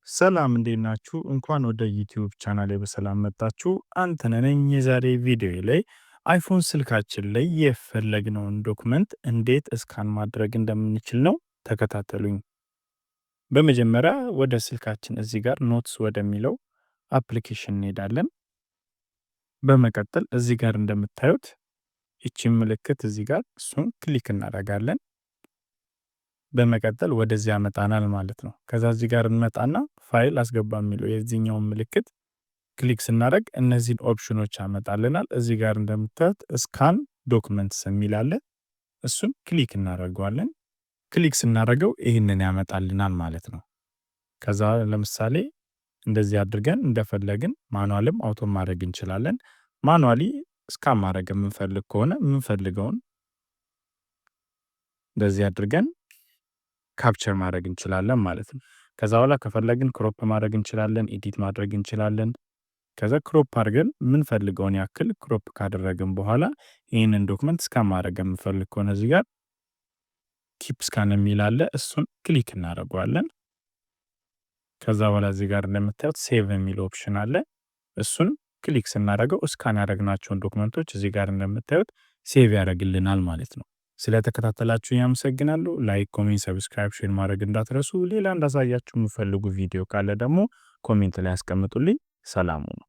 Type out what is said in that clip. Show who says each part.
Speaker 1: ሰላም እንዴት ናችሁ? እንኳን ወደ YouTube ቻናሌ በሰላም መጣችሁ። አንተነህ ነኝ። የዛሬ ቪዲዮ ላይ iPhone ስልካችን ላይ የፈለግነውን document እንዴት scan ማድረግ እንደምንችል ነው። ተከታተሉኝ። በመጀመሪያ ወደ ስልካችን እዚህ ጋር Notes ወደሚለው application እንሄዳለን። በመቀጠል እዚህ ጋር እንደምታዩት ይቺን ምልክት እዚህ ጋር እሱን click እናደርጋለን። በመቀጠል ወደዚህ ያመጣናል ማለት ነው። ከዛ እዚህ ጋር እንመጣና ፋይል አስገባ የሚለው የዚህኛውን ምልክት click ስናደርግ እነዚህን ኦፕሽኖች ያመጣልናል። እዚህ ጋር እንደምታዩት scan documents የሚል አለ። እሱን click እናደርገዋለን። Click ስናደርገው ይህንን ያመጣልናል ማለት ነው። ከዛ ለምሳሌ እንደዚህ አድርገን እንደፈለግን manual ም auto ማድረግ እንችላለን። Manually scan ማድረግ የምንፈልግ ከሆነ የምንፈልገውን እንደዚህ አድርገን capture ማድረግ እንችላለን ማለት ነው። ከዛ በኋላ ከፈለግን crop ማድረግ እንችላለን፣ edit ማድረግ እንችላለን። ከዛ crop አድርገን የምንፈልገውን ያክል crop ካደረግን በኋላ ይህንን document scan ማድረግ የምንፈልግ ከሆነ እዚህ ጋር keep scan የሚል አለ። እሱን click እናደርገዋለን። ከዛ በኋላ እዚህ ጋር እንደምታዩት save የሚል option አለ። እሱን click ስናደርገው scan ያደረግናቸውን document ኦች እዚህ ጋር እንደምታዩት save ያደርግልናል ማለት ነው። ስለተከታተላችሁ ያመሰግናለሁ። Like፣ comment፣ subscribe፣ share ማድረግ እንዳትረሱ። ሌላ እንዳሳያችሁ የምትፈልጉ ቪዲዮ ካለ ደግሞ comment ላይ ያስቀምጡልኝ። ሰላም ሁኑ።